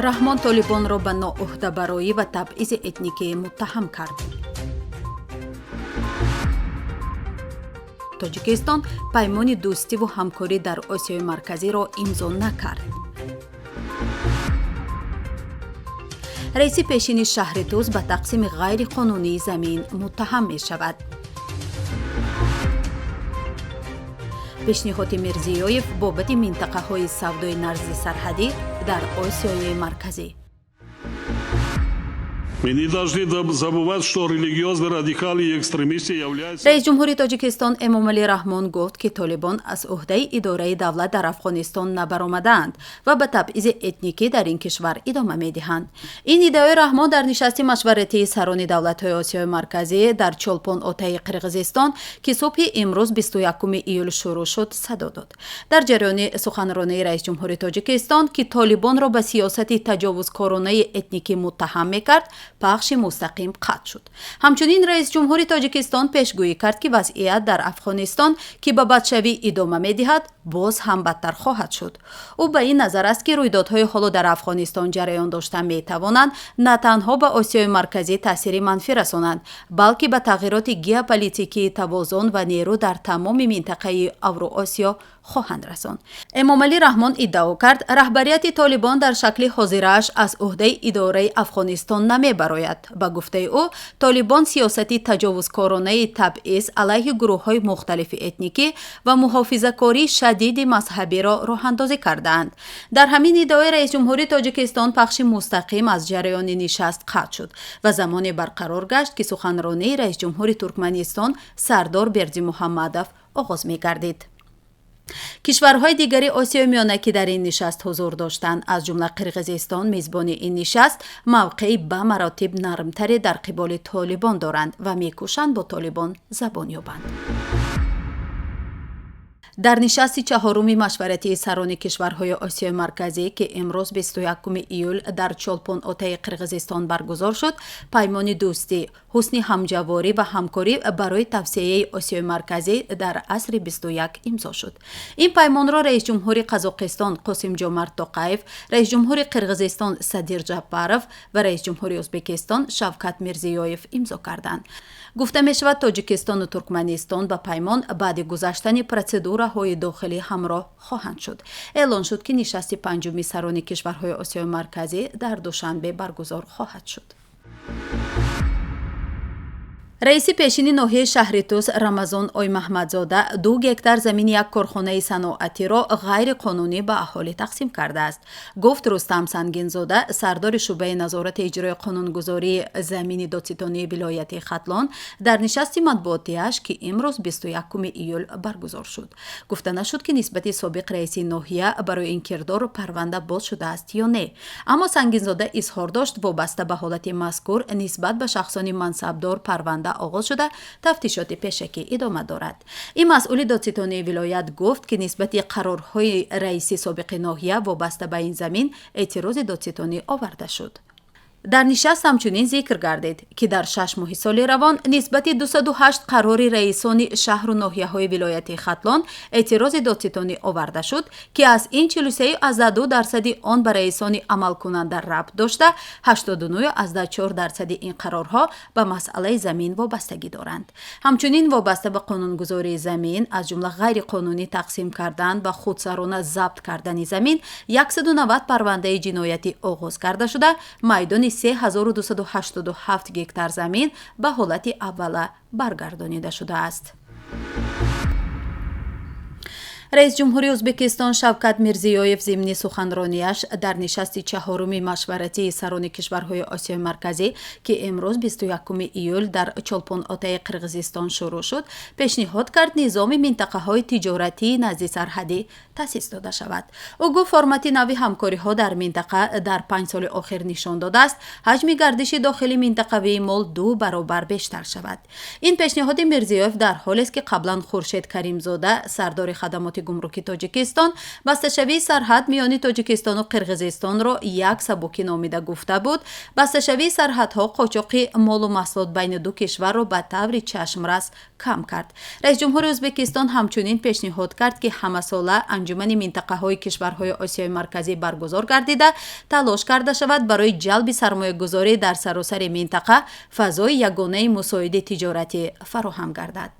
Раҳмон Толибонро ба ноуҳдабароӣ ва табъизи этникӣ муттаҳам кард. Тоҷикистон паймони дӯстиву ҳамкорӣ дар Осиёи Марказиро имзо накард. Раиси пешини шаҳри Тӯс ба тақсими ғайриқонунии замин муттаҳам мешавад. Пешниҳоди Мирзиёев бобати минтақаҳои савдои наздисарҳадӣ дар Осиёи Марказӣ. Мы не должны забывать, что религиозные радикалы и экстремисты являются... Раис ҷумҳури Тоҷикистон Эмомалӣ Раҳмон гуфт, ки Толибон аз ӯҳдаи идораи давлат дар Афғонистон набаромадаанд ва ба табъизи этникӣ дар ин кишвар идома медиҳанд. Ин иддаои Раҳмон дар нишасти машваратии сарони давлатҳои Осиёи Марказӣ дар Чолпон-Отаи Қирғизистон, ки субҳи имрӯз 21 июл шурӯъ шуд, садо дод. Дар ҷараёни суханронии раис ҷумҳури Тоҷикистон, ки Толибонро ба сиёсати таҷовузкоронаи этникӣ муттаҳам мекард, пахши мустақим қатъ шуд. Ҳамчунин раис ҷумҳури Тоҷикистон пешгӯӣ кард, ки вазъият дар Афғонистон, ки ба бадшавӣ идома медиҳад, боз ҳам бадтар хоҳад шуд. Ӯ ба ин назар аст, ки рӯйдодҳои ҳоло дар Афғонистон ҷараён дошта метавонанд на танҳо ба Осиёи Марказӣ таъсири манфӣ расонанд, балки ба тағйироти геополитикии тавозун ва нерӯ дар тамоми минтақаи Авроосиё хоҳанд расонд. Эмомалӣ Раҳмон иддао кард, раҳбарияти Толибон дар шакли ҳозирааш аз ӯҳдаи идораи Афғонистон намебарояд. Ба гуфтаи ӯ, Толибон сиёсати таҷовузкоронаи табъиз алайҳи гурӯҳҳои мухталифи этникӣ ва муҳофизакории шадиди мазҳабиро роҳандозӣ кардаанд. Дар ҳамин иддаои раисҷумҳури Тоҷикистон пахши мустақим аз ҷараёни нишаст қатъ шуд ва замоне барқарор гашт, ки суханронии раисҷумҳури Туркманистон Сардор Бердимуҳаммадов оғоз мегардид. Кишварҳои дигари Осиёи Миёна, ки дар ин нишаст ҳузур доштанд, аз ҷумла Қирғизистон, мизбони ин нишаст, мавқеи ба маротиб нармтаре дар қиболи Толибон доранд ва мекӯшанд бо Толибон забон ёбанд. Дар нишасти чаҳоруми машваратии сарони кишварҳои Осиёи Марказӣ, ки имрӯз 21 июл дар Чолпон-Отаи Қирғизистон баргузор шуд, паймони дӯстӣ, ҳусни ҳамҷаворӣ ва ҳамкорӣ барои тавсеяи Осиёи Марказӣ дар асри 21 имзо шуд. Ин паймонро раисҷумҳури Қазоқистон Қосимҷомарт Тоқаев, раисҷумҳури Қирғизистон Садир Ҷапаров ва раисҷумҳури Ӯзбекистон Шавкат Мирзиёев имзо карданд. Гуфта мешавад, Тоҷикистону Туркманистон ба паймон баъди гузаштани процедураҳои дохилӣ ҳамроҳ хоҳанд шуд. Эълон шуд, ки нишасти панҷуми сарони кишварҳои Осиёи Марказӣ дар Душанбе баргузор хоҳад шуд. Раиси пешини ноҳияи шаҳри Тӯс Рамазон Оймаҳмадзода 2 гектар замини як корхонаи саноатиро ғайриқонунӣ ба аҳолӣ тақсим кардааст. Гуфт Рустам Сангинзода, сардори шӯъбаи назорати иҷрои қонунгузории замини додситонии вилояти Хатлон, дар нишасти матбуотиаш, ки имрӯз 21 июл баргузор шуд. Гуфта нашуд, ки нисбати собиқ раиси ноҳия барои ин кирдор парванда боз шудааст ё не. Аммо Сангинзода изҳор дошт, вобаста ба ҳолати мазкур нисбат ба шахсони мансабдор парванда оғоз шуда, тафтишоти пешакӣ идома дорад. Ин масъули додситонии вилоят гуфт, ки нисбати қарорҳои раиси собиқи ноҳия вобаста ба ин замин эътирози додситонӣ оварда шуд. Дар нишаст ҳамчунин зикр гардид, ки дар 6 моҳи соли равон нисбати 208 қарори раисони шаҳру ноҳияҳои вилояти Хатлон эътирози додситонӣ оварда шуд, ки аз ин 43,2% он ба раисони амалкунанда рабт дошта, 89,4% ин қарорҳо ба масъалаи замин вобастагӣ доранд. Ҳамчунин вобаста ба қонунгузории замин, аз ҷумла ғайриқонунӣ тақсим кардан ва худсарона забт кардани замин, 190 парвандаи ҷиноятӣ оғоз карда шуда, майдони 3287 гектар замин ба ҳолати аввала баргардонида шудааст. Раис ҷумҳури Ӯзбекистон Шавкат Мирзиёев зимни суханронияш дар нишасти чаҳоруми машваратии сарони кишварҳои Осиёи Марказӣ, ки имрӯз 21 июл дар Чолпон-Отаи Қирғизистон шурӯъ шуд, пешниҳод кард низоми минтақаҳои тиҷоратии наздисарҳадӣ таъсис дода шавад. Ӯ гуфт, формати нави ҳамкориҳо дар минтақа дар 5 соли охир нишон додааст, ҳаҷми гардиши дохили минтақавии мол 2 баробар бештар шавад. Ин пешниҳоди Мирзиёев дар ҳолест, ки қаблан Хуршед Каримзода, сардори хадамоти Хадамоти гумруки Тоҷикистон басташавии сарҳад миёни Тоҷикистону Қирғизистонро як сабукӣ номида гуфта буд, басташавии сарҳадҳо қочоқи молу маҳсулот байни ду кишварро ба таври чашмрас кам кард. Раисҷумҳури Ӯзбекистон ҳамчунин пешниҳод кард, ки ҳамасола анҷумани минтақаҳои кишварҳои Осиёи Марказӣ баргузор гардида, талош карда шавад барои ҷалби сармоягузорӣ дар саросари минтақа фазои ягонаи мусоиди тиҷоратӣ фароҳам гардад.